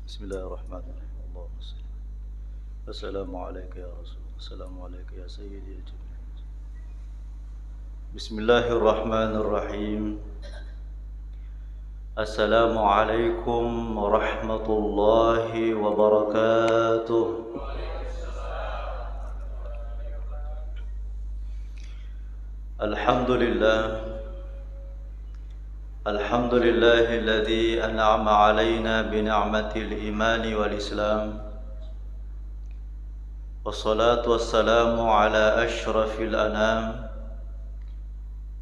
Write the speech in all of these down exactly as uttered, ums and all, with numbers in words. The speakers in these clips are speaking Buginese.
بسم الله الرحمن الرحيم. اللهم صل. السلام عليك يا رسول الله. السلام عليك يا سيدي يا جبريل. بسم الله الرحمن الرحيم. السلام عليكم ورحمة الله وبركاته. الحمد لله. الحمد لله الذي أنعم علينا بنعمة الإيمان والإسلام. والصلاة والسلام على أشرف الأنام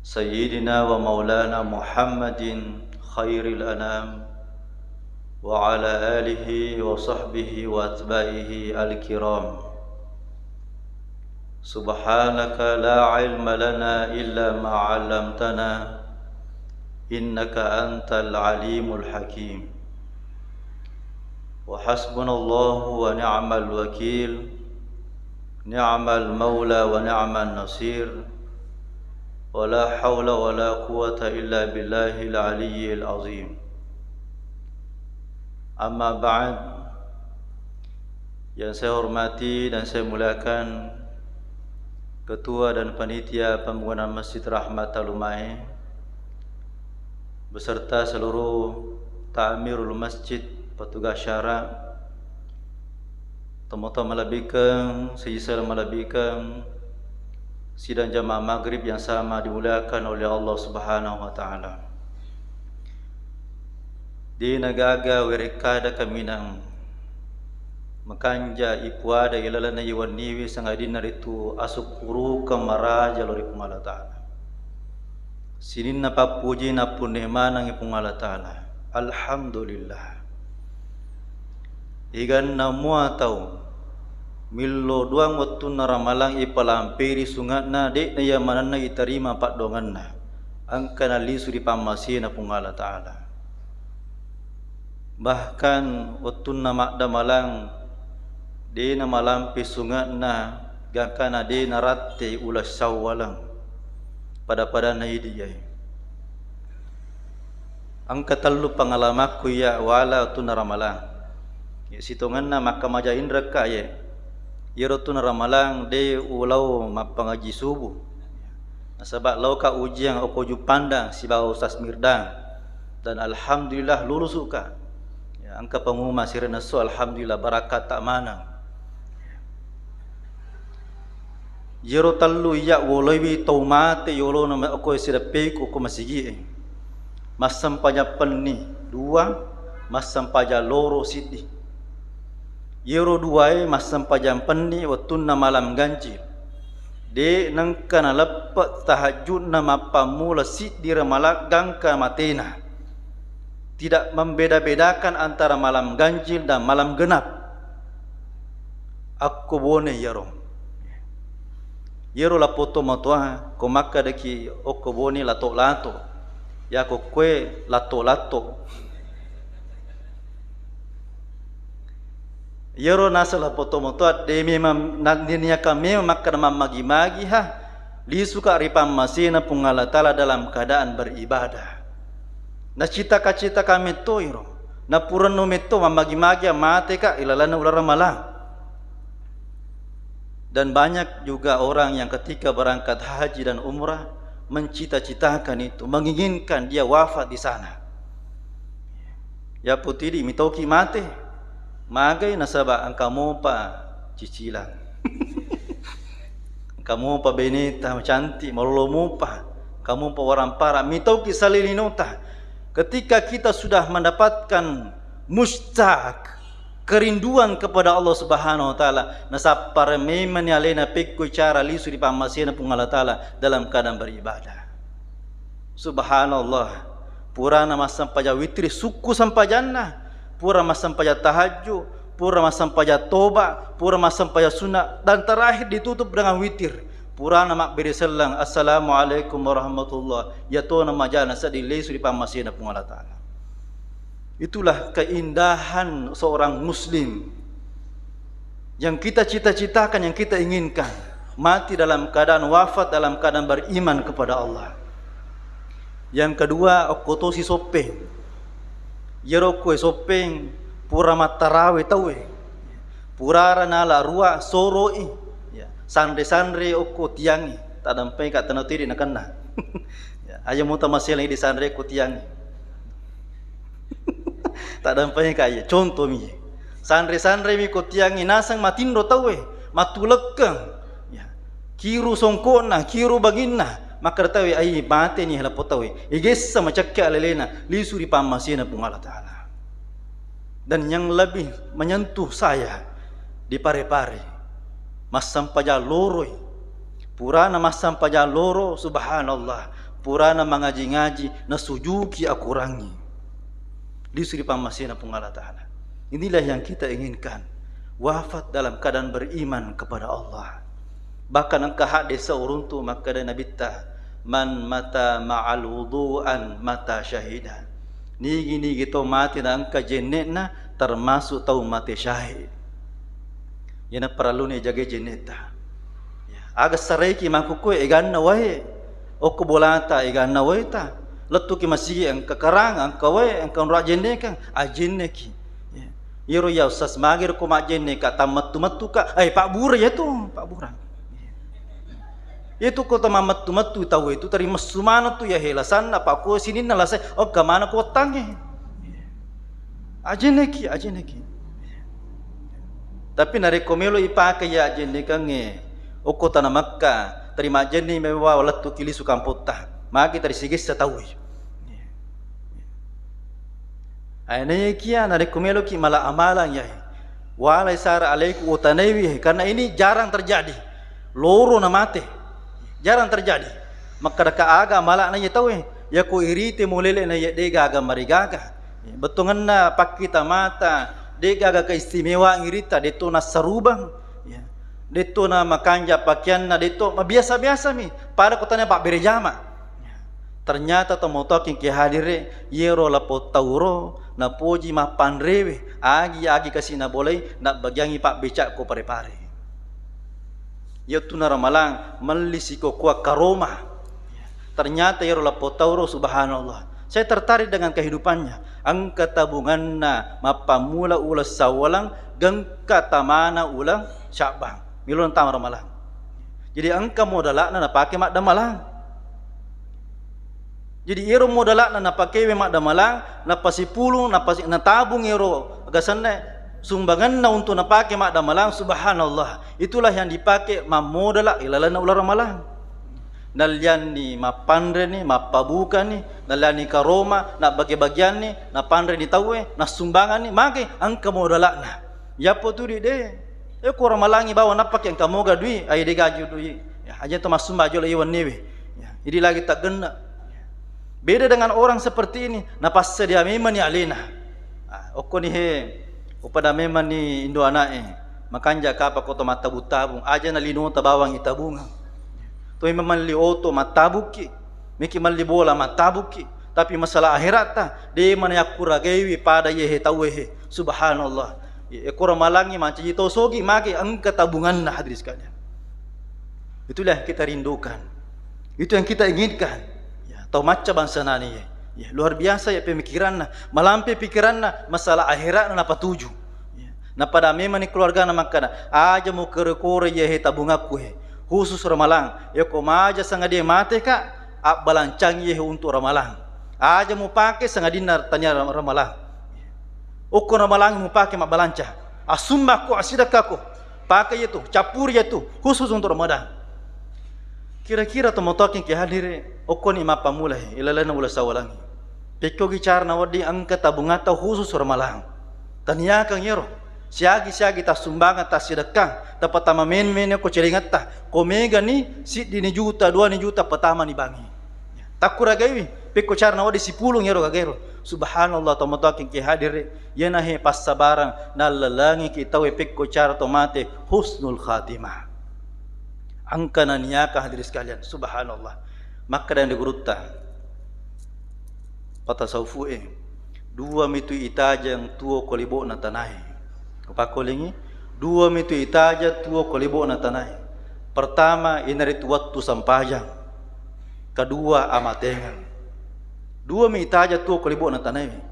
سيدنا ومولانا محمد خير الأنام وعلى آله وصحبه وأتباعه الكرام. سبحانك لا علم لنا إلا ما علمتنا إنك أنت العليم الحكيم. وحسبنا الله ونعم الوكيل، نعم المولى ونعم النصير، ولا حول ولا قوة إلا بالله العلي العظيم. Amma ba'd, yang saya hormati dan saya muliakan Ketua dan Panitia Pembangunan Masjid Rahmat Talumae, beserta seluruh Ta'mirul Masjid, petugas syara, tomatoa malebbikeng, siseng malebbikeng, sidang jamaah maghrib yang sama dimuliakan oleh Allah Subhanahu wa Ta'ala. Dé' nagaga wérékkada kaminang makanja ipuada ilalenna iwenniwi, sangadinna ritu asukkurukeng maraja lao ri Puang Allah Ta'ala. Sininna pappujinna punné manengngi Puang Allah Ta'ala. Alhamdulillah. Iganna mua tau millo duang wettunna ramalang ipalampéri sunge'na, dé'na iya manenna itarima paddoangenna, engka nalisu ri pammaséna Puang Allah Ta'ala. Bahkan wettunna maddamalang, dé' namalampé sunge'na, gangkana dé' naratté uleng Syawaleng, pada-padanna idi iyaé. Engka tellu pangalamakku iya wala wettunna ramalang. Iya sitongenna makkamaja inrekka iyaé. Iyaro wettunna ramalang dé' ulao mappangaji subuh. Nasaba' laoka ujiang okko Juppandang sibawa Ustaz Mirdang. Dan alhamdulillah lulusuka. Ya, engka pengumuman sirennesso, alhamdulillah, barakatta maneng. Iyaro tellu iya woloiwi tau maté yolona ma-, okko sideppéiku okko masigi'é. Massempajang penni dua, massempajang loro siddi. Iyaro duaé massempajang penni wettunna malam ganjil. Dé' nengka naleppe' tahajju'na mappammula siddi ramalang gangka maténa. Tidak membeda-bedakan antara malam ganjil dan malam genap. Akko Bone iyaro. Iyaro lappo tomatoa, ko makkadaki okko Bone lato-lato. Yako koe latto-latto. Iyaro naseng lappo tomatoa, dé' memang na-, niaka memang makkada mammagi-magi ha, lisuka ri pammasena Puang Allah Ta'ala dalam keadaan beribadah. Nacitaka-citaka metto iro. Napurenno metto mammagi-magi, mateka ilalanna uleng ramalang. Dan banyak juga orang yang ketika berangkat haji dan umrah mencita-citakan itu, menginginkan dia wafat di sana. Ya putidi mitoki mate. Magai nasaba engka mopa cicilang. Engka mopa beneta cantik, malolo mopa. Engka mopa warampara. Mitoki salilinota. Ketika kita sudah mendapatkan mustaq, kerinduan kepada Allah Subhanahu wa Ta'ala, nasappara memani alena pekko cara lisu ri pammasena Puang Allah Ta'ala dalam keadaan beribadah. Subhanallah, purana massempajang witri, sukku sempajanna, pura massempajang tahajju, pura massempajang toba, pura massempajang sunnah, dan terakhir ditutup dengan witir. Purana mabbere selleng, "Assalamualaikum warahmatullah." Yatona majana sedding lesu ri pammasena Puang Allah Ta'ala. Itulah keindahan seorang muslim yang kita cita-citakan, yang kita inginkan. Mati dalam keadaan, wafat dalam keadaan beriman kepada Allah. Yang kedua, okko tosi soppeng. Iyaro okko soppeng, Pura mattarawe tauwe. Purara nala rua soroi. Ya, sanre-sanre okko tiangnge. Tadampai ka tena tiri nakenna. Ya, aja muta maselang di sanre okko tiangnge. Tadampai ka iya, contoh mi. Sanre-sanre mi ko tiangnge naseng matinro tauwe, matulekkeng. Ya. Kiru songkokna, kiru baginna, makkeda tauwe, "Ai, mateni lappo tauwe." Igessa macakke alelena, lisu ri pammasena Puang Allah Ta'ala. Dan yang lebih menyentuh saya di Pare-Pare, massempajang loroi. Purana massempajang loro, subhanallah, purana mangaji-ngaji, nasujuki akurangi. Lisu ri pammasena Puang Allah Ta'ala. Inilah yang kita inginkan. Wafat dalam keadaan beriman kepada Allah. Bahkan engka hadis uruntu makkeda Nabitta, "Man mata ma'al wudu'an mata syahida." Nigi-nigi to mati na engka jenne'na termasuk tau mate syahid. Iyana parelluni jagai jenneta. Ya, aga saraiki makkukue eganna wae. Okko bolata eganna waeta. Lettuki masigi engka karang, engka wae, engka onrong ajennekang, ajenneki. Ya. Iyaro ya ustaz, magi ko majenneka tammettu-mettuka, eh, pabbura ya tu, pabbura. Itu ko tamammettu-mettu tau itu teri messu maneng tu ya he lasanna, pakko sininna lasai, okka mana ko wettangnge. Ajenneki, ajenneki. Tapi narekko melo ipake ya ajennekengnge, okko tana Mekka, teri majjenni mewa lettuki lisu kampotta. Magi teri sigessa tauwe. Aina iyakiya narekko meloki mala amalang yae, walai sara alaiku utanaiwi, karena ini jarang terjadi. Loro na mate. Jarang terjadi. Makkedaka aga mala'na iye tauwe, yako irite mulele na iye de gaga marigaga. Bettuangenna pakkita mata, de gaga keistimewaan irita, detto nassarubang. Ya. Detto na makanja pakeanna, detto mabiasa-biasa mi. Pada kotanya pabbere jama. Ya. Ternyata tomatoaking ke hadire, yero lapong tauro, napoji mappanrewe, agi-agi kasi nabolai, nabbagiangi pabbeca ko Pare-Pare. Yettu na ramalang, melli sikokoa karoma. Ternyata yero lapong tauro, subhanallah. Saya tertarik dengan kehidupannya. Engka tabunganna mappammula uleng Sawwalang, gengka tamana uleng Syabbang. Melo tama ramalang. Jadi engka modala'na napake maddamalang. Jadi ero modala'na napakewe maddamalang, napasipulung, napasi-, natabung ero gasenna sumbanganna untuk napake maddamalang, subhanallah. Itulah yang dipake mammodala ilalenna uleng ramalang. Nallianni mappanreni, mappabukani, nallianni karoma, nabbage-bagianni, napanreni tauwe, nassumbanganni, mage engka modala'na. Yappo tu dui de. E, ko ramalangi bawang nappaki engka moga dui, ai de gaji dui. Ya, aja to massumba jolo i wenniwe. Ya, jadi lagi taggenna. Beda dengan orang seperti ini, napassedia memang ni alena. Ah, okkoni he, upada memang ni indo ana'e, makanja kapa ko to mattabung-tabung, aja na linota bawang itabungang. Toi memelli oto mattabukki, meki melli bola mattabukki, tapi masalah akheratta, de mana yakkuragaiwi pada iye he tauwe he. Subhanallah. Ekko ramalangi mancaji to sogi mage engka tabunganna, hadirin sekalian. Itulah yang kita rindukan. Itu yang kita inginkan. Ya, tau macca bangsa nani ya. Ya, luar biasa ya pemikiranna. Malampe pikiranna masalah akhiratna napatuju. Ya. Napada memang ni keluargana makkada, "Aja mukere-kore ya he tabungakku he. Khusus ramalang. Ya ko maja sangadie mate ka, abbalancangi ye he untuk ramalang. Aja mupake sangadinna tania ramalang." Okko ramalang mupake mabbalanca. Assumbakko, assidekkako. Pake yetu, cappuri yetu, khusus untuk Ramadan. Kira-kira tomatoaking ke hadire, okkoni mappammula he, ilalenna uleng Sawwalangi. Pekkogi carana wedding engka tabungatta khusus ramalang. Taniakang yero. Siagi-siagi tassumbangeng, tassidekkang, tapatama men-, mene ko celingetta. Ko megani, siddini juta, duani juta, patamani bangi. Takkuragaiwi, pekko carana wedding sipulung ero gagaero. Subhanallah, tomatoaking ke hadire, iyana he passabarang, nallalangiki tauwe pekko cara to mate, husnul khatimah. Engka naniaka hadirin sekalian, subhanallah. Makkeda ri gurutta, patasawufu e, dua mitu itajeng tuo ko libo'na tanae. Upakkolingi, dua mitu itajeng tuo ko libo'na tanae. Pertama, iyanaritu wettu sampajang. Kedua, amatengeng. Dua mi itajeng tuo ko libo'na tanae.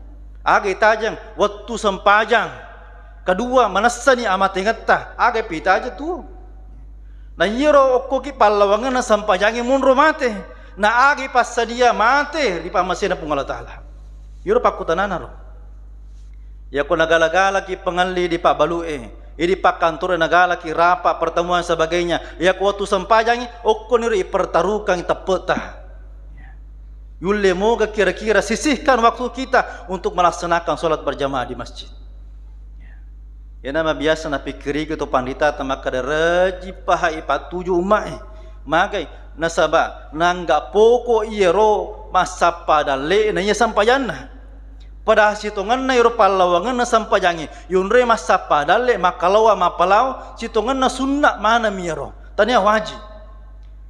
Aga itajeng? Wettu sempajang. Kedua, manessani amatengetta. Aga pitajeng tu? Na iyaro okkoki pallawangenna sempajangnge monro mate. Na aga ipassadia mate ri pammasena Puang Allah Ta'ala. Iyaro pakkutanana ro. Iyako nagala-galaki pengelli di pabbalu'e, idi pakkantore nagalaki rapat, pertemuan, sebagainya. Iyako wettu sempajangngi, okkoniro ipertaruhkan teppe'ta. Yulle moga kira-kira sisihkan waktu kita untuk melaksanakan sholat berjamaah di masjid. Iyana mabiasa napikkiriki to pandita tamakkada reji paha ipattuju umma'e. Magai? Nasaba nangga poko iyaro massappa dalle na iya sempajanna. Padahal sitongenna iyaro pallawangenna sempajangnge, yonroi massappa dalle, makkalawa, mappalao, sitongenna sunna maneng iyaro, tania wajib.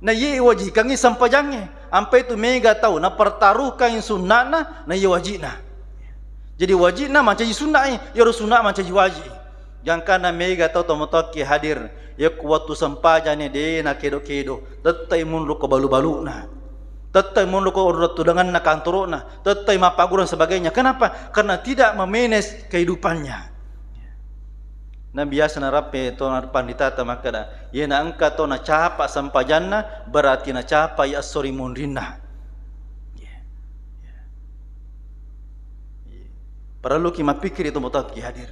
Na iye iwajikangngi sempajangnge, ampai tu mega tau napertaruhkangngi sunna'na, na iya wajibna. Jadi wajibna mancaji sunna'i, iyaro sunna mancaji wajib. Gangkanna mega tau tomatoakki hadir, yakko wettu sempajangnge de nakedo-kedo, tettai monro ko balu-baluna. Tettai monro ko onrong tudanganna kantoro'na, tettai mappagurung sebagainya. Kenapa? Karena tidak memanage kehidupannya. Na biasa narappe to panditata makkada, iyena engka to nacapa sempajanna, berarti nacapai esso ri monrinna. Parelluki mappikkiri tomatoakki hadir.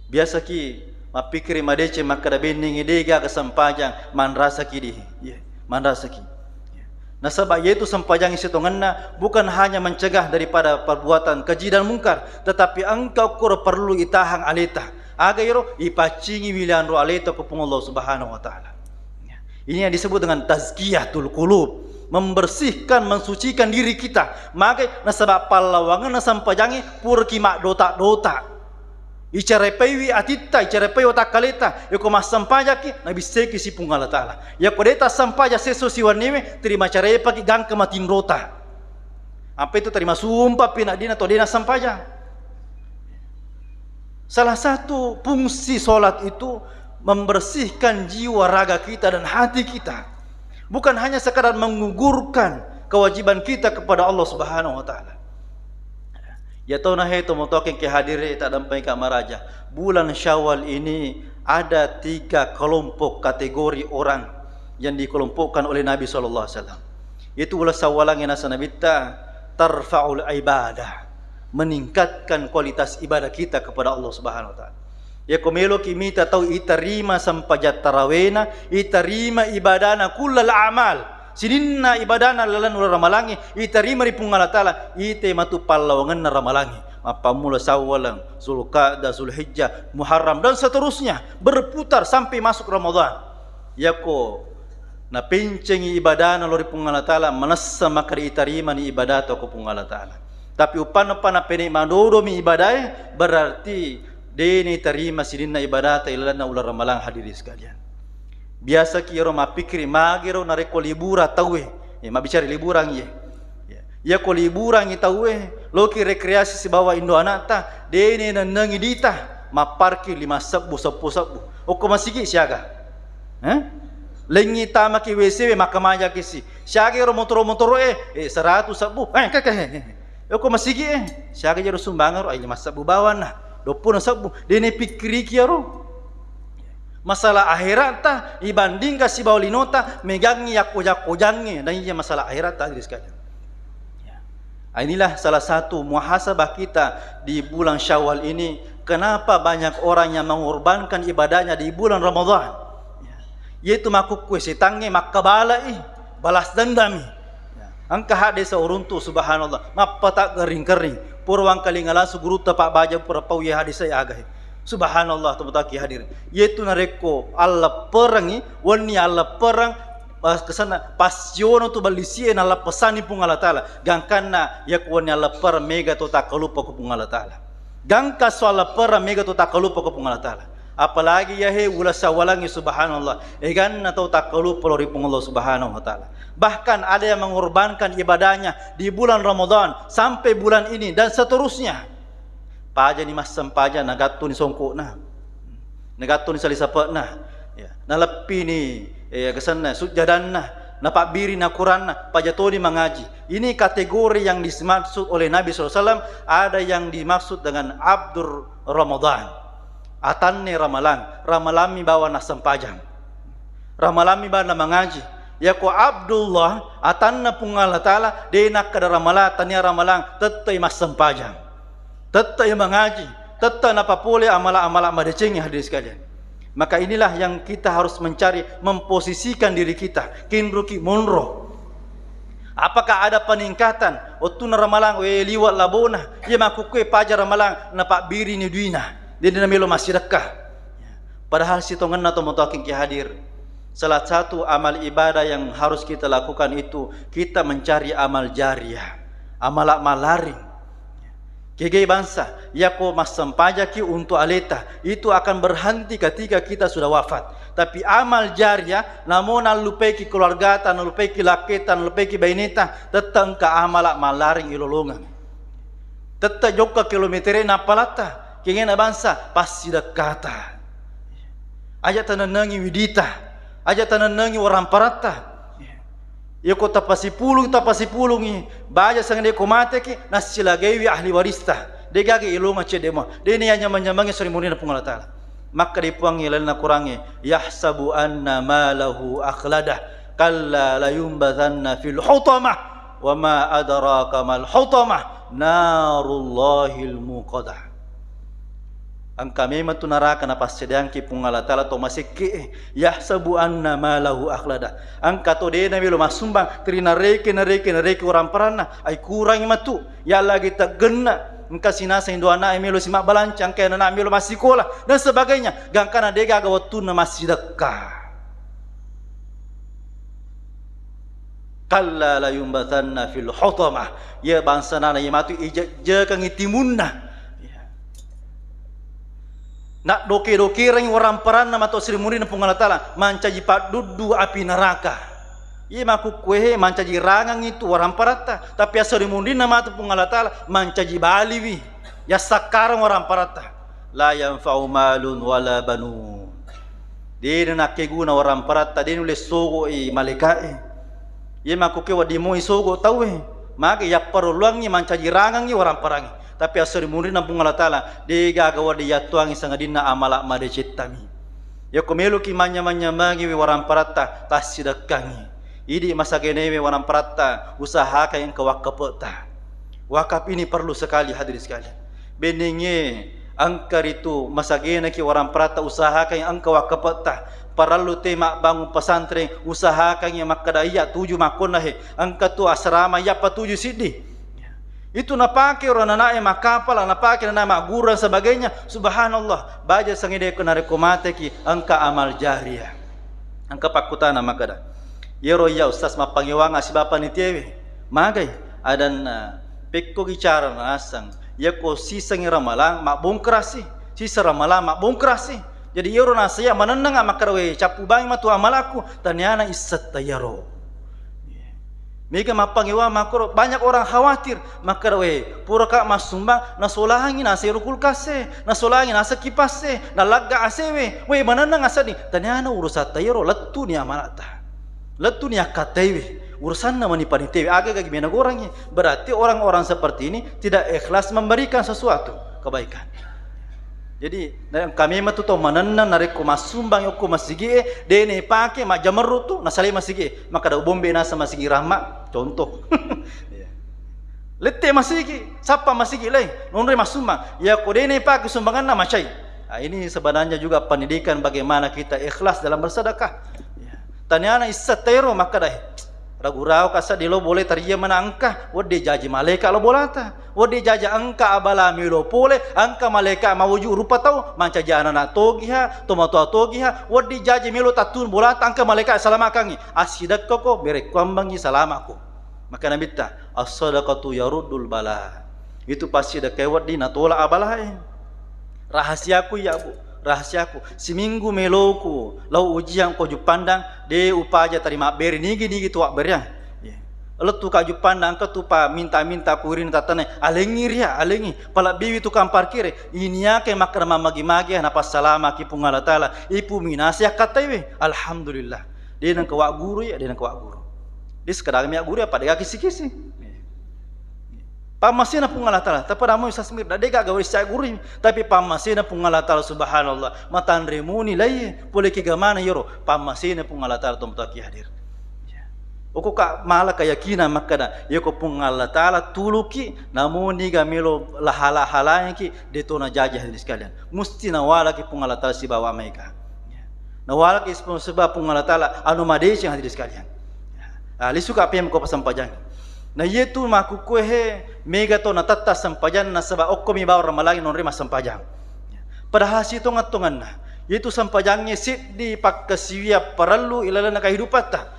Biasaki mappikkiri madeceng makkada, bennengngi de gaga sempajang, manrasaki di. Manrasaki. Nasaba iyatu sempajang sitongenna bukan hanya mencegah daripada perbuatan keji dan mungkar, tetapi engka okkoro perlu itahang aleta. Aga iro? Ipaccingiwi lianro aleta ko Puang Allah Subhanahu wa Ta'ala. Ini yang disebut dengan tazkiyatul qulub, membersihkan, mensucikan diri kita. Magai? Nasaba pallawangenna sempajangnge puraki maddota-dota. Icarepaiwi atitta, icarepaiwi watakkaleta. Yako massempajakki, nabissaiki si Puang Allah Ta'ala. Yako de tassempaja sesso siwenniwe, terima carepaki gangka matinrota. Apa itu terima sumpah pi naddina to de nassempajang. Salah satu fungsi sholat itu membersihkan jiwa raga kita dan hati kita. Bukan hanya sekadar menggugurkan kewajiban kita kepada Allah Subhanahu wa Ta'ala. Ya tona he tomatoakeng ke hadire tadampai ka maraja. Bulan Syawal ini ada tiga kelompok kategori orang yang dikelompokkan oleh Nabi sallallahu alaihi wasallam. Itu uleng sawwalangnge nasa Nabitta, tarfa'ul ibadah, meningkatkan kualitas ibadah kita kepada Allah Subhanahu wa Ta'ala. Yako meloki mita tau itarima sempajang tarawena, itarima ibadana kullal amal, sininna ibadana lalenna uleng ramalangnge, itarima ri Puang Allah Ta'ala, ite matu pallawangenna ramalangnge. Mappammula Sawwaleng, Zulqa'dah, Zulhijjah, Muharram, dan seterusnya, berputar sampai masuk Ramadan. Yako napencengi ibadana lao ri Puang Allah Ta'ala, manessa maka itarimani ibadata ko Puang Allah Ta'ala. Tapi uppanna-uppanna pene madodomi ibadae, berarti deni tarima sininna ibadata ilalenna uleng ramalang, hadirin sekalian. Biasaki ero mappikkiri magero narekko liburang tauwe. Ya, mabbicara liburang iye. Ya. Yako liburangngi tauwe, loki rekreasi sibawa indo anakta, deni nennengi dita, mapparki lima sebbu, seppulo sebbu. Okko masigi siaga. Eh? Lengngi tamaki W C we, makkamajaki si. Siaga ero motoro-motoro e, eh, seratu sebbu. Eh, keke, eh, eh. Okko masigi e, siaga jero sumbangero, ai lima sebbu bawanna. Duappulo sebbu. Deni pikkiriki ero. Masalah akheratta ibandingkan sibawa linota, megangngi yakko-jakkojangnge, dan iya masalah akheratta, hadirin sekalian. Ya. Ah, inilah salah satu muhasabah kita di bulan Syawal ini. Kenapa banyak orang yang mengorbankan ibadahnya di bulan Ramadan? Ya. Yaitu makkukkue setangnge makkabala'i, balas dendami. Ya. Engka haddese uruntu, subhanallah, mappata gerring-kerring. Pura wangkalinga langsung gurutta Pak Baja pura pau iya haddese aga he. Subhanallah, tomatoakki hadir. Yaitu narekko allepperengngi, wenni alleppereng, pas-, kesanna, passiono tu ballisi'e nalleppessanni Puang Allah Ta'ala. Gangkanna yako wenni alleppereng mega to takkaluppa ko Puang Allah Ta'ala. Gangka esso alleppereng mega to takkaluppa ko Puang Allah Ta'ala. Apalagi yahe uleng sawwalangnge, subhanallah. Eganna tau takkaluppa lao ri Puang Allah Subhanahu wa Ta'ala. Bahkan ada yang mengorbankan ibadahnya di bulan Ramadan sampai bulan ini dan seterusnya. Pajani massempajang, nagattuni songko'na. Nagattuni salisape'na. Ya. Naleppini, eh, kesanna, sujjadanna. Napabbiri na Quranna, paja toni mangaji. Ini kategori yang dimaksud oleh Nabi sallallahu alaihi wasallam, ada yang dimaksud dengan Abdur Ramadan. Atanne Ramalang, Ramalammi bawa nassempajang. Ramalammi bawa namangaji. Yako Abdullah, atanna Puang Allah Ta'ala, de nakkeda Ramalang, tania Ramalang, tettai massempajang. Tettai mangaji, tetta napapole amala-amala madecengnge, hadirin sekalian. Maka inilah yang kita harus mencari, memposisikan diri kita, kinruki monro. Apakah ada peningkatan? Wettunna Ramalang, we, liwa labona, iya makkukkue paja Ramalang, napabbirini duina, de namelo massidekka. Padahal sitongenna tomatoakkeng ki hadir, salah satu amal ibadah yang harus kita lakukan itu, kita mencari amal jariah, amala malaring. Kege bangsa, yako massempajaki untuk aleta, itu akan berhenti ketika kita sudah wafat. Tapi amal jariah, namo nallupaiki keluargata, nallupaiki lakketa, nallupaiki baineta, tetta engka amala malaring ilolongeng. Tetta jokka kilometere nappalatta, kengena bangsa, passidekkata. Aja tanennengi widita, aja tanennengi waramparatta. Yako tapasipulung, tapasipulungi, baja sangade ko mateki, nassilagaiwi ahli warista. Degaga ilonga cedde mua. Deni yanyamang-nyamangi sori murina Puang Allah Ta'ala. Makkeda Puangnge lalenna Qurangnge, "Yahsabu anna malahu akhladah, kalla layumbatsanna fil hutamah, wa ma adraka mal hutamah, narullahil muqadah." Engka memang tu naraka napassediangki Puang Allah Ta'ala to masekke e. Yahsabu anna malahu akhladah. Engka to de namelo massumbang, ri nareke, nareke, nareke waramparanna, ai kurangi matu. Ya lagi teggenna, engka sinaseng dua anak melo simabbalanca, engka anak melo massikola, dan sebagainya. Gangkana degaga wettunna massidekka. Kalla layumbatsanna fil hutamah. Iya bangsa nana iya matu ijejjekengngi timunna. Iya. Naddoke-dokerengngi waramparanna matu seri murinna Puang Allah Ta'ala, mancaji padduddu api neraka. Iya makkukkuehe mancaji rangangngi tu waramparatta, tapi aseri murinna matu Puang Allah Ta'ala mancaji baliwi. Yassakkareng waramparatta. La yanfa'u malun wala banun. Dena nakkeguna waramparatta, de nulle sogo'i malaika'e. Iya makkuke wedding moi sogo tauwe. Mage yapparelluangngi mancaji rangangngi waramparangngi. Tapi aseri murinna Puang Allah Ta'ala, degaga wedding yattuangngi sangadinna amala madecettami. Yako meloki manyamang-nyamangiwi waramparatta, tassidekkangngi. Idi masagenewe waramparatta, usahakan engka wakkape'ta. Wakaf ini perlu sekali, hadirin sekalian. Benengnge engka ritu masagenaki waramparatta, usahakan engka wakkape'ta. Parellu te mabbangun pesantren, usahakan makkeda iya tuju makkonna he. Engka tu asrama iya patuju siddi. Itu napake ro anana'e makkapala, napake anana'e magguru dan sebagainya. Subhanallah, baja sangide ko narekko mateki engka amal jariah. Engka pakkutana makkeda, "Iyaro iya ustaz mappangewanga sibawa panitiawe, magai?" Adanna, "Pekkogi cara naseng, iyako sisengngi ramalang mabbongkarasi, siseng ramalang mabbongkarasi." Jadi iyaro naseng iya manennengnga makkeda, "We, cappu bangi matu amalakku," taniana issetta iyaro. Mega mappangewa makkoro, banyak orang khawatir makkeda, "We, puraka massumbang, nasolangi naseng ero kulkas e, nasolangi naseng kipas e, nalagga A C we, we, manenneng asenni." Taniana urusatta iyaro, lettuni amalata. Lettuni akkattaiwe, urusanna mani panitiawe, aga gagi mena gorangngi. Berarti orang-orang seperti ini tidak ikhlas memberikan sesuatu kebaikan. Jadi, na-, engka memang tu tau manenneng narekko massumbang okko masigi'e, de naipake majjamerru tu, nasalai masigi'e. Makkeda ubombe naseng masigi Rahma, contoh. Iya. Lette masigi, sappa masigi lai, nonroi massumbang. Yako de naipake sumbanganna macai. Ah, ini sebenarnya juga pendidikan bagaimana kita ikhlas dalam bersedekah. Ya. Taniana issetta ero makkeda, eh, ragu-ragu kasa di lo boleh taria mana engka, wedde jaji malaika lo bolata. Wedde jaji engka abala melo pole, engka malaika mawuju rupa tau, mancaji anana togiha, tomatoa togiha, wedde jaji melo tattun bolata, engka malaika salamakangi. Assidekkako, merekkuambangi salamako. Maka Nabitta, "As-sadaqatu yaruddul bala." Itu passidekkae wedding natola abalae. Rahasiaku iya, Bu, rahasiaku. Siminggu meloku lao ujian ko Juppandang, de upaja tari mabbere nigi-nigi tu wabbereang. Iya. Lettu ka Juppandang, engka tu pa minta-minta kuiring tattane, alengi ria, alengi. Palebbiwi tukang parkire, iniake makkeda mammagi-magi, napassalamaki Puang Allah Taala, ipu minase akkattaiwe. Alhamdulillah. De nengka wagguru iya, de nengka wagguru. Di sekadang mi agguru, apa dega kisi-kisi. Pammasena Puang Allah Ta'ala, tapi namu sasmir, dega gawe sisai guru, tapi pammasena Puang Allah Ta'ala, subhanallah, matanre muni lai, pole ki gamana yero, pammasena Puang Allah Ta'ala, tomatoaki hadir. Uku ka mala keyakinan makkada, yeko Puang Allah Ta'ala tuluki, namu niga melo lahala-halangki, de to najaji hadirin sekalian. Musti nawalaki Puang Allah Ta'ala sibawa maega. Nawalaki sibawa Puang Allah Ta'ala anu madeceng hadirin sekalian. Ah, lisu ka pem ko pasempajang. Na iyetu makkukkuehe mega to natetta sempajang nasaba okkomi bawang ramalangi nonre massempajang. Padahal sitonga-tonganna, iyetu sempajangnge seddi pakkasiwiang parellu ilalenna kehidupatta.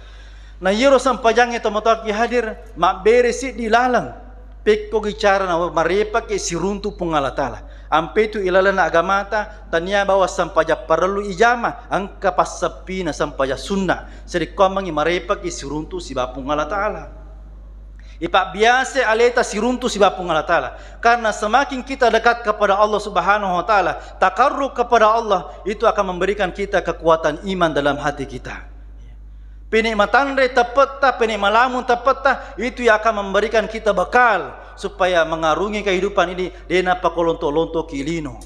Na iyaro sempajangnge tomatoaki hadir, mabbere siddi laleng. Pekkogi carana marepaki siruntu Puang Allah Ta'ala. Ampetu ilalenna agamata, tania bawang sempajang parellu ijama, engka passeppina sempajang sunna. Sedekkoammengi marepaki siruntu siba Puang Allah Ta'ala. Ipabbiasa aleta siruntu siba Puang Allah Ta'ala. Karena semakin kita dekat kepada Allah Subhanahu wa Ta'ala, takarrub kepada Allah, itu akan memberikan kita kekuatan iman dalam hati kita. Pene matanre teppetta, pene malamun teppetta, itu yang akan memberikan kita bekal supaya mengarungi kehidupan ini, dena pakolonto-lontoki lino.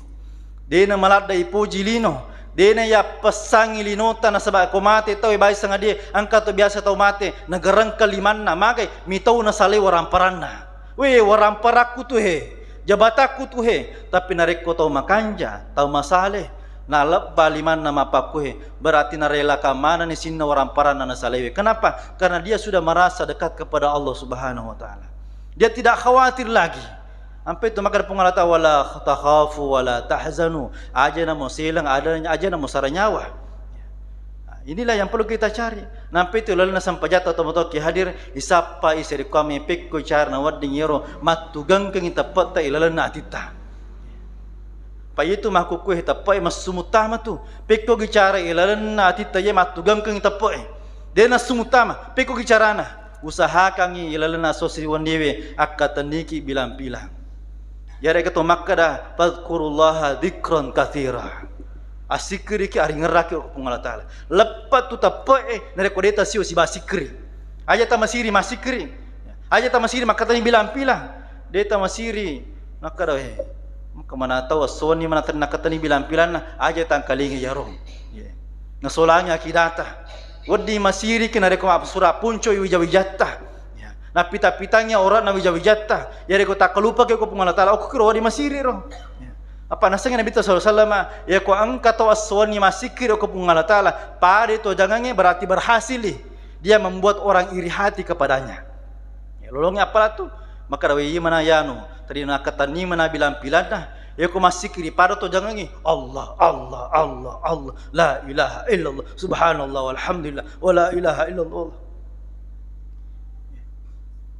Dena maladde ipoji lino, dena yappessangi linota nasaba ko mate tau bayi sangadie, engka to biasa tau mate, nagerengka limanna, magai mitau nasalai waramparanna. We, waramparakku tu he, jabatakku tu he, tapi narekko tau makanja, tau masale, nalebba limanna mappakkuhe, berarti narelakan manenni sinna waramparanna nasalewe. Kenapa? Karena dia sudah merasa dekat kepada Allah Subhanahu wa Ta'ala. Dia tidak khawatir lagi. Ampe tu makkada Puang Allah Ta'ala, "Wala takhafu wala tahzanu." Aja namo seleng, ada, aja namo sara nyawa. Nah, inilah yang perlu kita cari. Nampe tu lalenna sempajatta tomatoaki hadir, isappa iseri kami pekko carana wedding yero mattugengkengi teppetta ilalenna atitta. Pa itu makkukkuhe teppe'e massu muttama tu. Pekkogi cara ilalenna atitta ye mattugengkengi teppe'e. De nassu muttama, pekkogi carana. Usahakangngi ilalenna esso siwenniwe akkatenniki bilang-pilang. Yaregga to makkada, "Fadhkurullaha dzikran katsira." Assikkiriki, aringerraki okko Puang Allah Ta'ala. Leppa tu teppe'e narekko de tasio siba sikkiri. Aja tamasiri massikkiri. Aja tamasiri makkatenni bilang-pilang. De tamasiri makkada, "Eh, engka mana tau essowenni mana tenna kattenni bilang-pilanna, aja tangkalinga iyaro." Ye. Nasolangi akidata. Wedding masiriki narekko mappasura puncoi wija-wijatta. Ya. Nappita-pitangi aura'na wija-wijatta. Yarekko takkalupaki ko Puang Allah Ta'ala, okko kiro wedding masiri ro. Ya. Apa nasengngi Nabitta sallallahu alaihi wasallam, yako engka tau essowenni massikkiri ko Puang Allah Ta'ala, pada to jangangnge berarti berhasil i. Dia membuat orang iri hati kepadanya. Ya, lolongi apala tu, makkada, "We, iya mana yanu, tadi nakkatenni mana bilang-pilanna, yako massikkiri pada to jangangngi, Allah, Allah, Allah, Allah, la ilaha illallah, subhanallah, walhamdulillah, wa la ilaha illallah."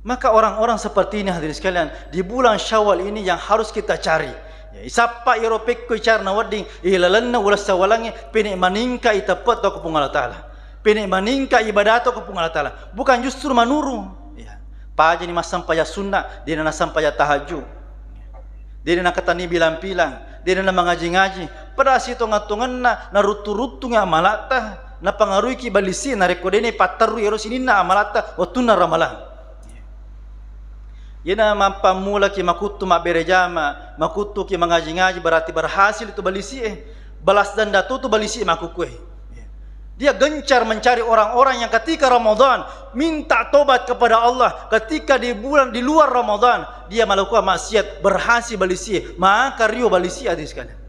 Maka orang-orang seperti ini, hadirin sekalian, di bulan Syawal ini yang harus kita cari. Ya, isappa iyaro pekko icarana wedding, ilalenna uleng Syawalangnge, pene maningka i teppe to ko Puang Allah Ta'ala. Pene maningka ibadato ko Puang Allah Ta'ala, bukan justru manuru. Ya. Pajani massempajang sunna, dena nassempajang tahajud. Dena nakatenni bilang-pilang, dena namangaji-ngaji. Pada sitonga-tonganna naruttu-ruttungi amalatta, napangaruiki balisi narekko dena patterru ero sininna amalatta wettunna ramalang. Yena mappammulaki makuttu mabbere jama, makuttuki mangaji-ngaji, berarti berhasil itu balisi'e. Balas dendam tu, tu balisi'e makkukkue. Dia gencar mencari orang-orang yang ketika Ramadan minta tobat kepada Allah, ketika di bulan, di luar Ramadan dia melakukan maksiat, berhasil balisi'e, maka rio balisi'e, hadirin sekalian.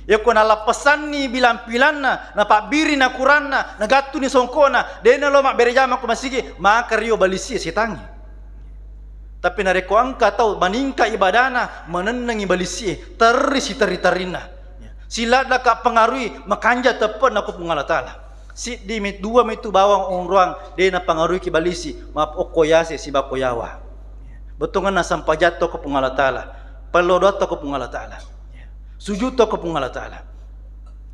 Yako nalappesanni bilang-pilanna, napabbiri nakuranna, nagattuni songkona, dena lo mabbere jama ko masigi, maka rio balisi'e setangnge. Tapi narekko engka tau maningka ibadana, manennengi balisi'e, terri siterri-terrinna. Ya. Siladda ka pengaruhi makanja teppe'na ko Puang Allah Ta'ala. Siddi mi, dua mi tu bawang onroang de napangaruiki balisi, maap okko yase sibakko yawa. Bettuanna sampajatto ko Puang Allah Ta'ala. Pello doatto ko Puang Allah Ta'ala. Sujudto ko Puang Allah Ta'ala.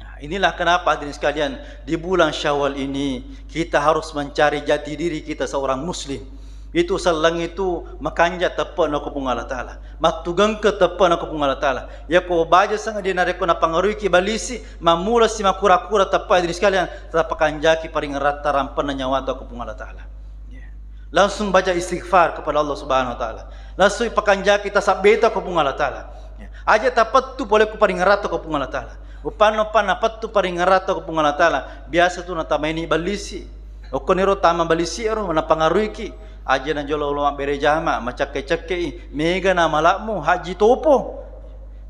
Nah, inilah kenapa hadirin sekalian, di bulan Syawal ini kita harus mencari jati diri kita seorang muslim. Itu selleng itu makanja teppe'na ko Puang Allah Ta'ala. Mattugengke teppe'na ko Puang Allah Ta'ala. Yako baja sengaja narekko napangaruiki balisi, mammula si makura-kura teppe hadirin sekalian, tapakanjaki paringeratta rampenna nyawata ko Puang Allah Ta'ala. Ya. Langsung baca istighfar kepada Allah Subhanahu wa Ta'ala. Langsung pakanjaki tasabbeta ko Puang Allah Ta'ala. Ya. Aja tapettu pole ko paringeratta ko Puang Allah Ta'ala. Upanna-upanna pettu paringeratta ko Puang Allah Ta'ala. Biasa tu natamaini ballisi. Okkoniro tama ballisi ro napangaruiki. Aja na jolo lo mabbere jama, macakke-cakkei. Mega na malakmu, haji topo.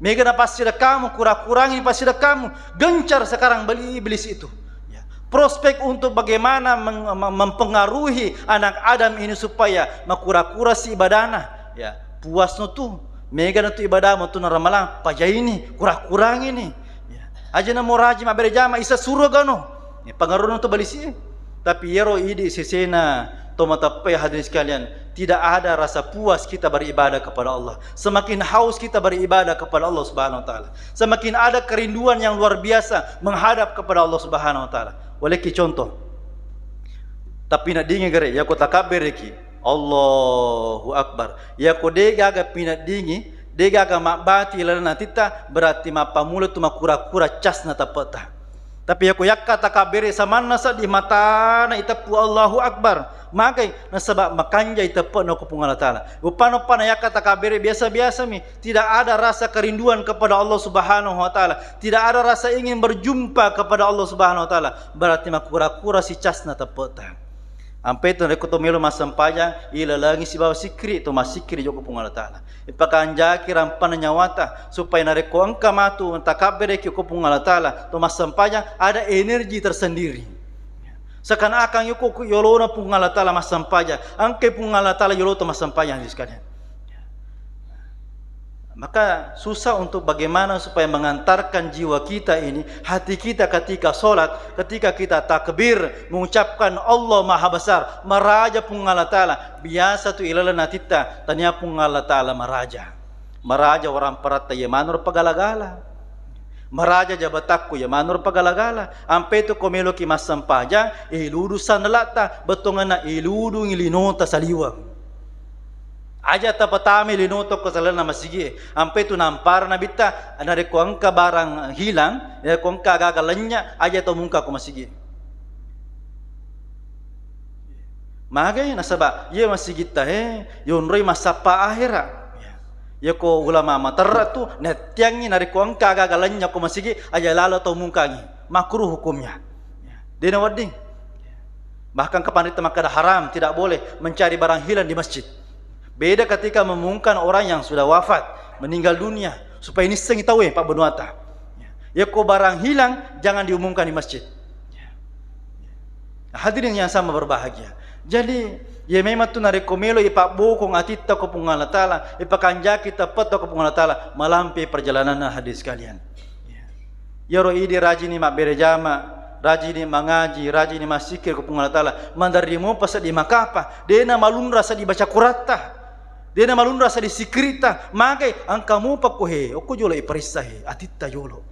Mega na passidekkamu, kurang-kurangi passidekkamu. Gencar sekarang beli iblis itu. Ya. Prospek untuk bagaimana meng-, mem-, mempengaruhi anak Adam ini supaya makura-kura si ibadana. Ya, puasno tu. Mega na tu ibadamu tu na ramalang, pajaini, kurang-kurangi ni. Ya. Aja na moraji mabbere jama, isa suruga no. Ya, pengaruhna tu balisi. Tapi yero idi sesena to mateppe, hadirin sekalian, tidak ada rasa puas kita beribadah kepada Allah. Semakin haus kita beribadah kepada Allah Subhanahu wa Ta'ala. Semakin ada kerinduan yang luar biasa menghadap kepada Allah Subhanahu wa Ta'ala. Walekki contoh. Tapi na dingi gare, yako takabbereki, Allahu Akbar. Yako de gaga pinaddingi, de gaga mabbati lalenna atitta, berarti mappamula tu makura-kura casna tappeta. Tapi yako yakka takabbere samanna seddi matana iteppu Allahu Akbar. Magai nasaba makanja iteppe'na ko Puang Allah Ta'ala. Upana-upana yakka takabbere biasa-biasa mi. Tidak ada rasa kerinduan kepada Allah Subhanahu wa Ta'ala. Tidak ada rasa ingin berjumpa kepada Allah Subhanahu wa Ta'ala. Berarti makura-kura si casna teppe'ta. Ampe tu rekko to melo massempajang, ilalengi sibawa sikkiri, to massikkiri jokka Puang Allah Ta'ala. Ipakanjaki rampanna nyawata, supaya narekko engka matu takabbereki ko Puang Allah Ta'ala, to massempajang ada energi tersendiri. Seakan-akan yoko ku yolona Puang Allah Ta'ala massempajang, engkai Puang Allah Ta'ala yolo to massempajang, hadirin sekalian. Maka susah untuk bagaimana supaya mengantarkan jiwa kita ini, hati kita ketika sholat, ketika kita takbir, mengucapkan Allah Maha Besar, maraja Puang Allah Ta'ala, biasa tu ilalenna atitta, tania Puang Allah Ta'ala maraja. Maraja waramparatta iya manro pagala-gala. Maraja jabatakku iya manro pagala-gala. Ampe tu ko meloki massempajang, iludu sandalatta, bettuanna iludungi linota saliweng. Aja tapatami linota ko salenna masigi e. Ampe tu nampara Nabitta, narekko engka barang hilang, narekko engka gaga lenya, aja to mungka ko masigi e. Magai nasaba iya masigitta e yonroi massappa ahera. Yako ulama materra tu nattiangi narekko engka gaga lenya ko masigi, aja lalo to mungkangi. Makruh hukumnya. Dena wedding. Bahkan kepanrita makkada haram, tidak boleh mencari barang hilang di masjid. Beda ketika memungkan orang yang sudah wafat, meninggal dunia, supaya nissengi tauwe pabbenuata. Yako barang hilang, jangan diumumkan di masjid. Hadirin yang sama berbahagia. Jadi, ya memang tu narekko melo ipabbokong atitta ko Puang Allah Ta'ala, ipakanjaki teppetta ko Puang Allah Ta'ala, malampe perjalananna, hadirin sekalian. Iyaro idi rajini mabbere jama, rajini mangaji, rajini massikkiri ko Puang Allah Ta'ala, maderri mupa seddi makapa, dena malunra seddi baca Quratta, dena malunra seddi sikkiritta, magai engka mupa ko he, okko jolo iparissa he, atitta jolo.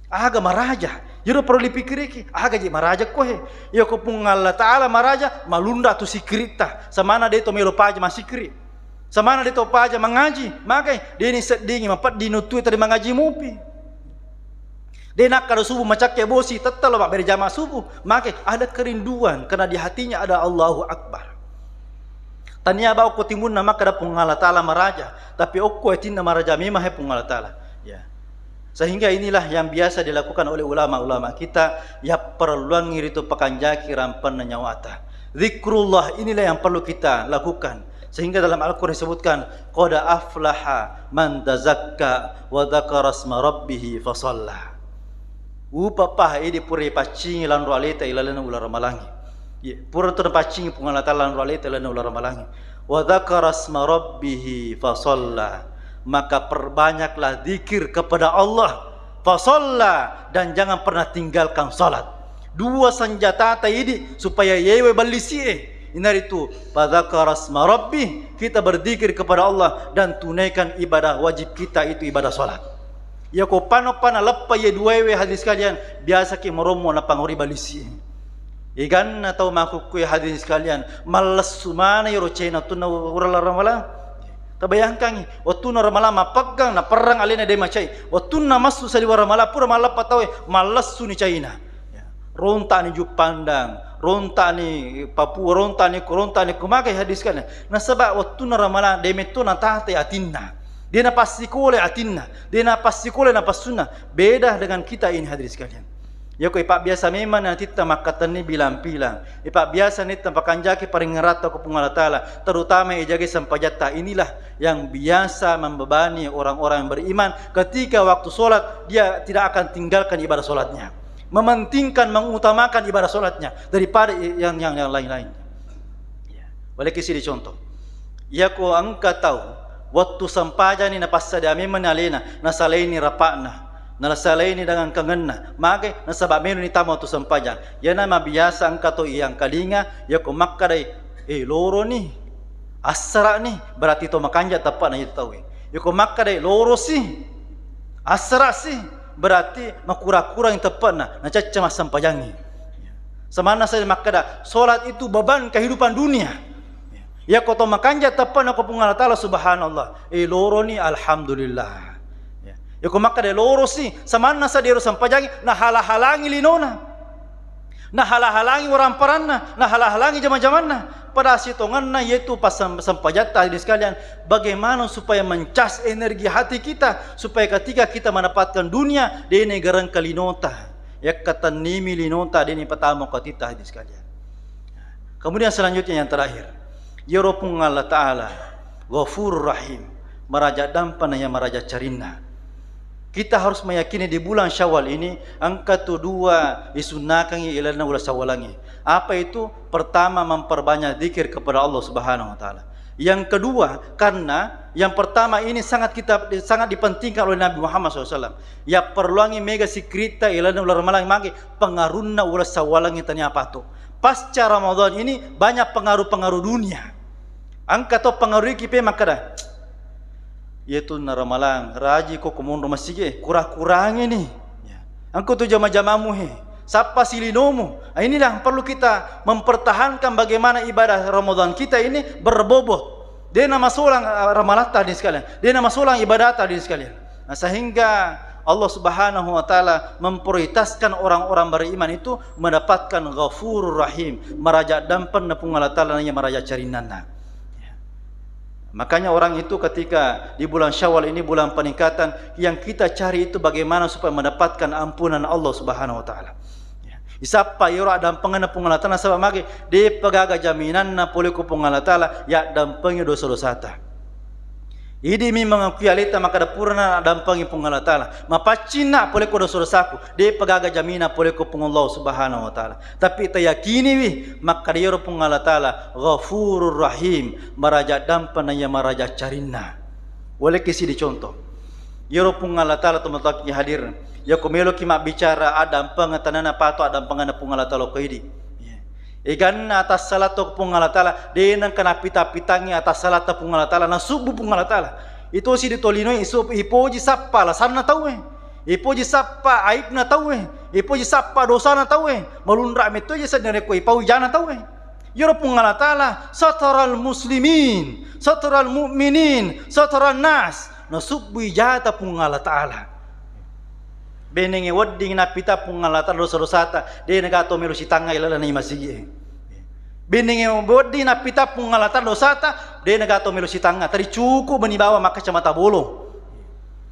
Aga maraja? Iyaro perlu dipikiriki, aga je maraja ko he? Iya ko Puang Allah Ta'ala maraja, malunra tu sikkiritta, samana de to melo paja massikkiri. Samana de to paja mangaji, magai deni seddingi mapedding nuttui tadi mangaji mupi. De nakkada subuh macakke bosi, tetta lo mabbere jama subuh, magai ada kerinduan karena di hatinya ada Allahu Akbar. Tania bau ko timunna makkada Puang Allah Ta'ala maraja, tapi okko atinna maraja memang he Puang Allah Ta'ala. Ya. Sehingga inilah yang biasa dilakukan oleh ulama-ulama kita, yapparelluangngi ritu pakanjaki rampanna nyawata. Zikrullah inilah yang perlu kita lakukan. Sehingga dalam Al-Quran disebutkan, "Qad aflaha man tazakka wa dzakara asma rabbih fa shalla." Upapa idi pura ipaccingi lanro aleta ilalenna uleng ramalangnge. Iya, pura tu napaccingi Puang Allah Ta'ala lanro aleta ilalenna uleng ramalangnge. "Wa dzakara asma rabbih fa shalla." Maka perbanyaklah zikir kepada Allah. Fa shalla, dan jangan pernah tinggalkan salat. Dua senjata ta idi supaya yewe ballisi'e. Inaritu, fa dzakara asma rabbih, kita berzikir kepada Allah dan tunaikan ibadah wajib kita, itu ibadah salat. Iya ko pano-pano leppa iye duaewe, hadirin sekalian, biasaki marommo napangori ballisi'e. Iganna tau makkukkue, hadirin sekalian, mallessu maneng iyaro cena tunna urang ramalang. Tabayangkangngi, wettunna ramalang mappeggang, naperrang alena de macai. Wettunna massu saliweng ramalang, pura malleppa tauwe, mallessuni caina. Ya. Ronta'ni Juppandang, ronta'ni Papua, ronta'ni, ronta'ni kumagai hadis kan. Nasaba wettunna Ramalang, de metto natate atinna. De napassikolai atinna, de napassikolai napassunna. Beda dengan kita ini, hadirin sekalian. Yako ipabbiasa memang natitta makkatenni bilang-bilang. Ipabbiasa nitta pakanjaki paringeratta ko Puang Allah Ta'ala, terutama ijagai sempajatta. Inilah yang biasa membebani orang-orang yang beriman. Ketika waktu sholat, dia tidak akan tinggalkan ibadah sholatnya. Mementingkan, mengutamakan ibadah sholatnya daripada yang, yang, yang lain-lain. Ya. Boleh kasih contoh. Yako engka tau, waktu sempajani napassadia memang alena, nasalaini rapa'na, nasalaini dengan kangenna, mage nasaba melo ni tama waktu sempajang. Yana mabiasa engka to yang kalinga, yako makkadai, eh, loro ni, assara ni, berarti to makanja teppa'na itu tau. Yako makkadai, loro si, assara si, berarti makura-kurang teppa'na, nacacca massempajangi. Samanna saya makkada, sholat itu beban kehidupan dunia. Yako to makanja teppa'na ko Puang Allah Ta'ala, subhanallah. Eh, loro ni, alhamdulillah. Ya. Yako makkada loro si, samanna sa dero sempajangi, nahala-halangi linona. Nahala-halangi waramparanna, nahala-halangi jama-jamanna. Pada sitonganna yaitu pasam-, sempajatta, hadirin sekalian, bagaimana supaya mencas energi hati kita, supaya ketika kita mendapatkan dunia, de negarengka linota. Yakkatennimi linota, de nipatama ko atitta, hadirin sekalian. Kemudian selanjutnya yang terakhir, yero Puang Allah Ta'ala Ghafurur Rahim, maraja dampa na iya maraja carinna. Kita harus meyakini di bulan Syawal ini engka tu dua isunnakangi ilalenna uleng Syawalangnge. Apa itu? Pertama, memperbanyak zikir kepada Allah Subhanahu wa Ta'ala. Yang kedua, karena yang pertama ini sangat kita, sangat dipentingkan oleh Nabi Muhammad sallallahu alaihi wasallam. Yapperluangngi mega sikkiritta ilalenna uleng Ramalang mage, pengaruhna uleng Syawalangnge tania pato. Pasca Ramadan ini banyak pengaruh-pengaruh dunia. Engka to pengaruh iki pe makkada, "Iyatunna Ramalang, raji ko ko monro masigi e, kura-kurangi ni. Ya. Engka tu jama-jamamu he, sappa si linomu." Ah, inilah yang perlu kita mempertahankan bagaimana ibadah Ramadan kita ini berbobot. De namasolang, ah, ramalatta, hadirin sekalian. De namasolang ibadatta, hadirin sekalian. Nah, sehingga Allah Subhanahu wa Ta'ala memprioritaskan orang-orang beriman itu mendapatkan Ghafurur Rahim, maraja dampenna Puang Allah Ta'ala, na iya maraja carinnanna. Ya. Makanya orang itu ketika di bulan Syawal ini bulan peningkatan, yang kita cari itu bagaimana supaya mendapatkan ampunan Allah Subhanahu wa Ta'ala. Ya. Isappa iyaro addampengenna Puang Allah Ta'ala, nasaba mage, de'pa gaga jaminanna pole ko Puang Allah Ta'ala yaddampengi dosa-dosata. Idi'mi mangakui aleta makkada purana addampengi Puang Allah Ta'ala, mapaccinna pole ko dosa-dosaku, de'pa gaga jaminang pole ko Puang Allah Subhanahu wa Ta'ala. Tapi tayakiniwi makkada iyaro Puang Allah Ta'ala Ghafurur Rahim, maraja dampa na iya maraja carinna. Walekki sidi contoh. Iyaro Puang Allah Ta'ala tomatoakki hadir. Yako meloki mabbicara addampengeng, tanana pato addampengenna Puang Allah Ta'ala ko idi. Iya. Eganna atassalatto ko Puang Allah Ta'ala, de nengka nappita-pitangngi atassalatta Puang Allah Ta'ala, nasubbu Puang Allah Ta'ala. Itosi ditolinoe isu-, ipoji sappa alasanna tauwe. Ipoji sappa aibna tauwe. Ipoji sappa dosana tauwe. Malunra mettoje sedding rekko ipau ijana tauwe. Iyaro Puang Allah Ta'ala, sataral muslimin, sataral mu'minin, sataran nas, nasubbui jata Puang Allah Ta'ala. Benengnge wedding nappita Puang Allah Ta'ala dosa-dosata, de naga to melo sitangnga ilalenna masigi e. Benengnge wedding nappita Puang Allah Ta'ala dosata, de naga to melo sitangnga, tadi cukup meni bawa makkacamata bolong.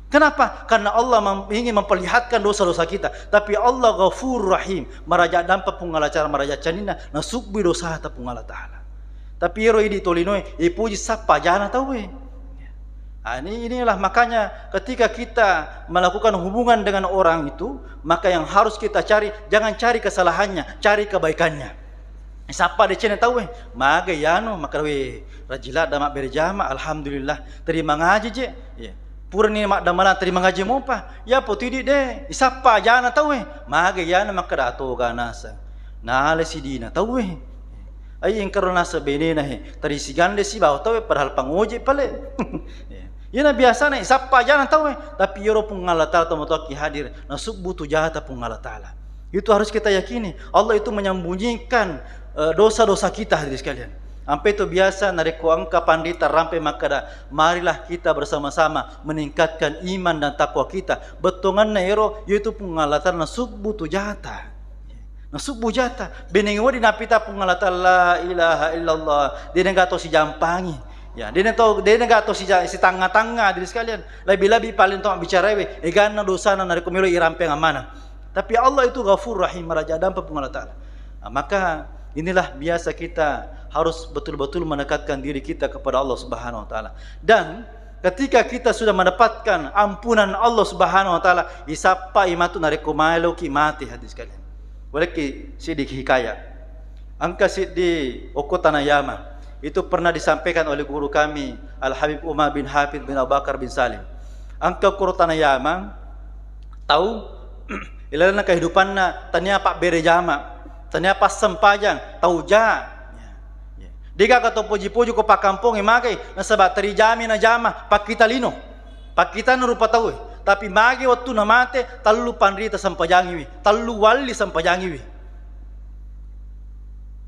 Kenapa? Karena Allah mem-, ingin memperlihatkan dosa-dosa kita. Tapi Allah Ghafur Rahim, maraja dampa Puang Allah Ta'ala, maraja caninna, nasubbui dosata Puang Allah Ta'ala. Tapi ero idi tolinoe, ipuji sappa jana tauwe. Ah, ini, inilah makanya ketika kita melakukan hubungan dengan orang itu, maka yang harus kita cari, jangan cari kesalahannya, cari kebaikannya. Sappa decena tauwe, maga yano, makkada, "We, rajin ladda mabbere jama, alhamdulillah, terima ngaji je." Iya. Purani maddamalang terima ngaji mopa, yapo tu idi de, isappa jana tauwe, maga yano makkada, "Atoga naseng, nala sidina tauwe." Ai engkaro naseng benena he, tadi sigande sibawa tauwe padahal pangoje pale. Iya. Iyana biasana isappa jana tauwe, tapi iyaro Puang Allah Ta'ala tomatoakki hadir, nasubbu tu jata Puang Allah Ta'ala. Itu harus kita yakini. Allah itu menyembunyikan, eh, dosa-dosa kita, hadirin sekalian. Ampe to biasa narekko engka pandita rampe makkada, "Marilah kita bersama-sama meningkatkan iman dan takwa kita." Bettuanna ero, yaitu Puang Allah Ta'ala nasubbu tu jata. Nasubbu jata, beneng wedding napita Puang Allah Ta'ala, la ilaha illallah, de' naga to sijampangi. Ya, de' na to, de' naga to sija-, sitangnga-tangnga, hadirin sekalian. Lebih-lebih paling to mabbicara we, eganna dosana narekko melo irampeng amanah. Tapi Allah itu Ghafur Rahim, Raja Dampa Puang Allah Ta'ala. Nah, maka inilah biasa kita harus betul-betul mendekatkan diri kita kepada Allah Subhanahu wa Ta'ala. Dan ketika kita sudah mendapatkan ampunan Allah Subhanahu wa Ta'ala, isappa imatu narekko maeloki mate, hadirin sekalian. Walekki siddi hikayah. Engka siddi okko Tanah Yama. Itu pernah disampaikan oleh guru kami, Al Habib Umar bin Hafid bin Abu Bakar bin Salim. Engka kuro Tanah Yama, tau ilalenna kehidupanna tania pabbere jama, tania passempajang, tau ja. Ya, ya. Degaga to poji-poji ko pakkampongnge magai, nasaba terijami najama, pakkita lino. Pakkitanna rupa tauwe. Tapi magi wettunna mate, tellu panrita sempajangiwi, tellu walli sempajangiwi.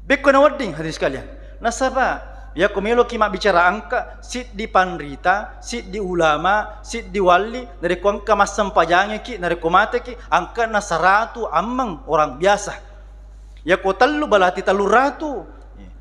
Bekko na wedding, hadirin sekalian. Nasaba, yakko meloki mabbicara engka, siddi panrita, siddi ulama, siddi walli, narekko engka massempajangiki, narekko mateki, engka na saratu ammeng orang biasa. Yakko tellu berarti tellu ratu.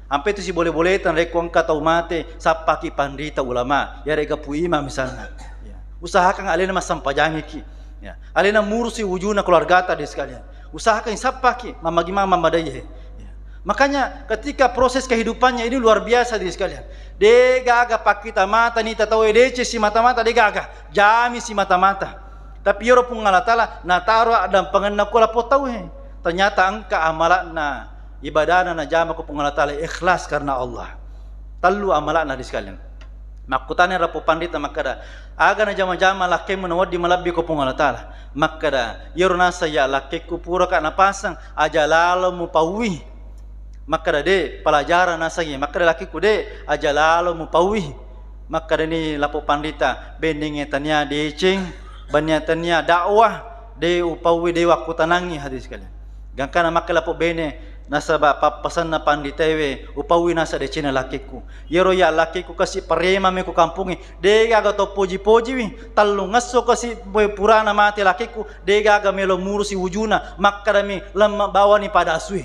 Ampe tu sibole-boleta, narekko engka tau mate, sappaki panrita ulama, yarega pu imam misalna. Ya. Usahakan alena massempajangiki. Ya. Alena murusi wujuna keluargata, hadirin sekalian. Usahakan sappaki, mamagi-, mammadaihe. Ya. Makanya ketika proses kehidupannya ini luar biasa, hadirin sekalian. Degaga pakkita mata ni tatawe, deceng si mata-mata, degaga. Jami si mata-mata. Tapi iyaro Puang Allah Ta'ala nataro addampengenna ko lapong tauwe. Ternyata engka amala'na, ibadahna najama ko Puang Allah Ta'ala ikhlas karena Allah. Tellu amala'na, hadirin sekalian. Makkutana rappo panrita makkeda, "Aga najama-jama lakkemu nawedding malebbi ko Puang Allah Ta'ala?" Makkeda, "Iyaro naseng ya lakkekku puraka napasang aja lalo mupauwi." Makkeda, "De, pelajaran nasengnge." Makkeda lakkekku, "De, aja lalo mupauwi." Makkedani lapong panrita, "Bennengnge tania deceng, bennengnge tania dakwah, de upauwi, de wakkutanangngi," hadirin sekalian. Gangkana makkeda lapong bene, nasaba pappasenna panritaewe, "Upauwi naseng decenna lakkekku." Iyaro ya lakkekku kasi paremami ko kampongnge, degaga to poji-pojiwi, tellungesso kasi purana mate lakkekku, degaga melo murusi wujuna, makkedami lemma bawani pada asui.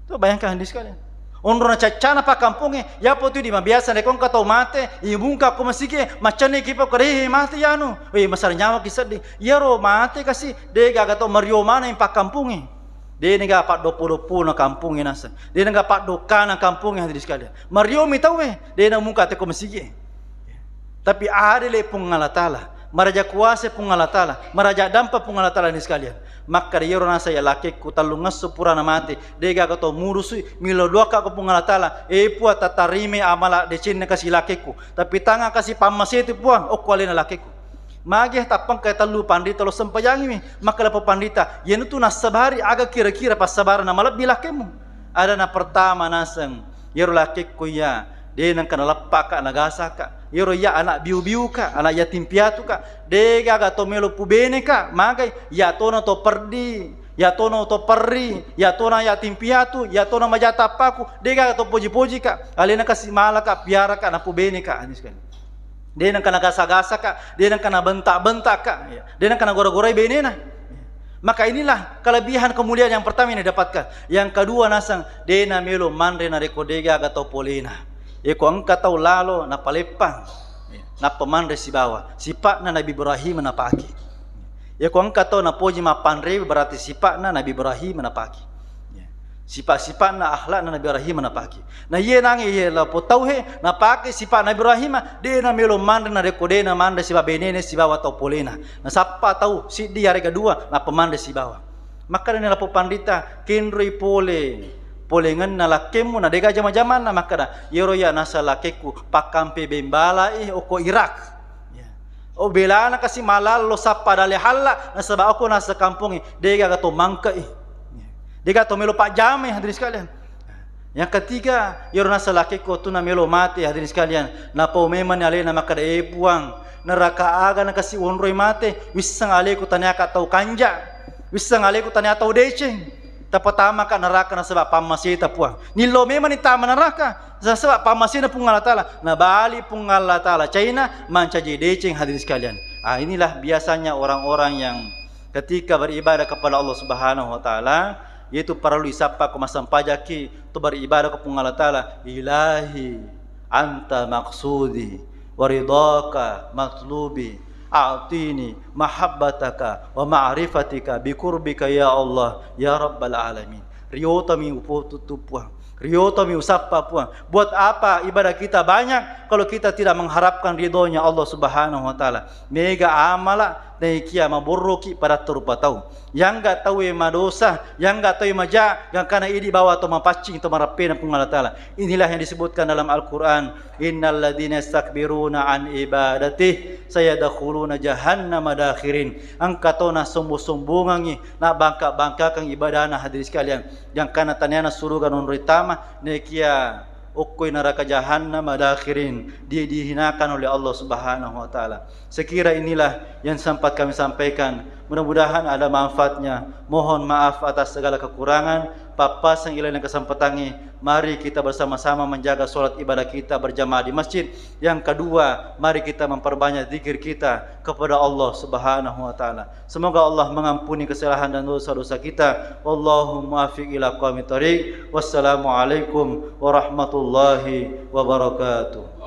Tuh, bayangkan, hadirin sekalian. Onrona caccana pakkampongnge, yapo tu di mabiasa narekko engka tau mate, imungka ko masigi, maccenni kipa ko, "Eh, mate yanu." Eh, masara nyawa ki sedding. Iyaro mate kasi, degaga tau mario maneng pakkampongnge. Degaga paddoppo-doppona kampongnge naseng. Degaga paddokkana kampongnge, hadirin sekalian. Mariomi tauwe, de namungka te ko masigi. Tapi adele Puang Allah Ta'ala, maraja kuasa Puang Allah Ta'ala, maraja dampa Puang Allah Ta'ala ni sekalian. Makkeda iyaro naseng ya lakkekku tellungesso purana mate, degaga to murusui, milo doaka ko Puang Allah Ta'ala, "Eh Puang, tatarime amala decenna kasi lakkekku, tapi tanga kasi pammasei tu Puang, okko alena lakkekku." Magi tappengka tellu panrita lo sempajangiwi, makkeda lapong panrita, "Iyanu tu nassabari aga kira-kira passabarenna malebbi lakkemu?" Adana pertama naseng, Iyaro lakkekku iya, de nengka naleppaka, nagasaka. Iyaro iya anak biu-biuka, anak yatim piatuka. Degaga to melo pubeneka, magai, iya tona to perdi, iya tona to perri, iya tona yatim piatu, iya tona maja tappaku, degaga to poji-pojika. Alena kasi malaka, piaraka, napubeneka. Hadirin sekalian. De nengka nagasa-gasaka, de nengka nabenta-bentaka, ya. De nengka nagora-gorai benena. Maka inilah kelebihan kemuliaan yang pertama yang didapatkan. Yang kedua naseng, de namelo manre narekko degaga tau polena. Yako engka tau lalo napaleppang, ya, nappa manre sibawa. Sipa'na Nabi Ibrahim napake. Yako engka tau napoji mappanre, berarti sipa'na Nabi Ibrahim napake. Ya. Sipa-sipa'na, akhlakna Nabi Ibrahim napake. Na iye nange iye lapong tauwe, napake sipa Nabi Ibrahim, de namelo manre narekko de namanre sibawa benene sibawa tau polena. Nasappa tau siddi yarega dua, nappa manre sibawa. Makkedani lapong panrita, "Kenroi pole, polengenna lakkemu, na dega jama-jamanna." Makkeda, "Iyaro iya naseng lakkekku, pakkampe bembalai okko Irak." Ya. Oh, belana kasi malallo sappa dale halla, nasaba okko naseng kampongnge, degaga to mangke'i. Dega to melo pajjamai, hadirin sekalian. Yang ketiga, iyaro naseng lakkekku tu namelo mate, hadirin sekalian. Napau memang alena makkeda, "Eh Puang, neraka aga nakasi onroi mate, wisseng aleku taniaka tau kanja, wisseng aleku tania tau deceng." Tapatamaka neraka nasaba pammaseta Puang. Nillo memang nitama neraka, nasaba pammasena Puang Allah Ta'ala. Nabali Puang Allah Ta'ala caina mancaji deceng, hadirin sekalian. Ah, inilah biasanya orang-orang yang ketika beribadah kepada Allah Subhanahu wa Ta'ala, Itu parellu isappa ko massampajaki, to beribadah ko Puang Allah Ta'ala, "Ilahi, anta maqsudi, wa ridhaka matlubi, a'tini mahabbataka wa ma'rifatika bi qurbika ya Allah, ya Rabbal Alamin." Riotomi upotuttu Puang, riotomi usappa Puang. Buat apa ibadah kita banyak kalau kita tidak mengharapkan ridhonya Allah Subhanahu wa Ta'ala? Mega amala naikia maborroki padatta rupa tau. Yangga tauwe madosa, yangga tauwe maja, gangkana idi bawa to mapaccing to marappena Puang Allah Ta'ala. Inilah yang disebutkan dalam Al-Quran, "Innal ladzina yastakbiruna an ibadati sayadkhuluna jahannama dakhirin." Engka tona sombong-sombongangi, na bangka-bangkakang ibadana, hadirin sekalian. Gangkana taniana suruga nonroi tama, nekia okkoi neraka jahannam, madakhirin, di-, dihinakan oleh Allah Subhanahu wa Ta'ala. Sekira inilah yang sempat kami sampaikan. Mudah-mudahan ada manfaatnya. Mohon maaf atas segala kekurangan. Pappaseng ilaina kesempatangnge, mari kita bersama-sama menjaga sholat ibadah kita berjamaah di masjid. Yang kedua, mari kita memperbanyak zikir kita kepada Allah Subhanahu wa Ta'ala. Semoga Allah mengampuni kesalahan dan dosa-dosa kita. Wallahu muwaffiq ila aqwamit thariq. Wassalamualaikum warahmatullahi wabarakatuh.